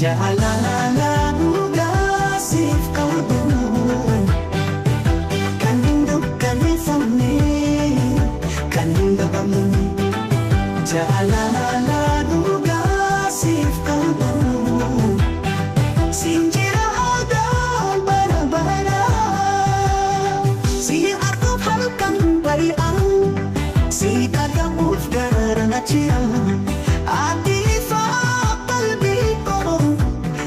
Jaalala dhugaa siif qabu kan hin dukkaneeffamne, kan hin dhabamne. Jaalala dhugaa siif qabu siin jira haadaan bara bara. Si arguuf halkan bari'an, si dhaga'uuf garaan jira. Ati ifaa qalbii koo,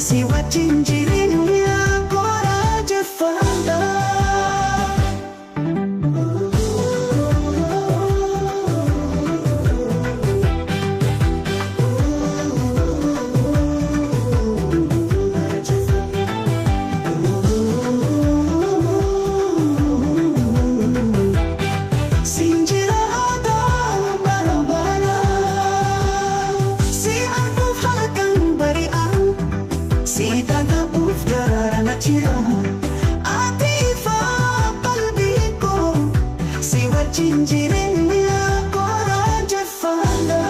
si wajjin jireenya koo jeffadha. Siin jira haadaan bara bara. Si arguuf halkan bari'an, si dhaga'uuf garaan jira. Ati ifaa qalbii koo, si wajjin jireenya koo jeffadha.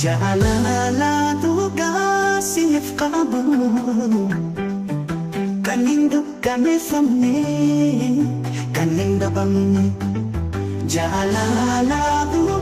Jaalala dhugaa siif qabu kan hin dukkaneeffamne, kan hin dhabamne. Jaalala dhugaa.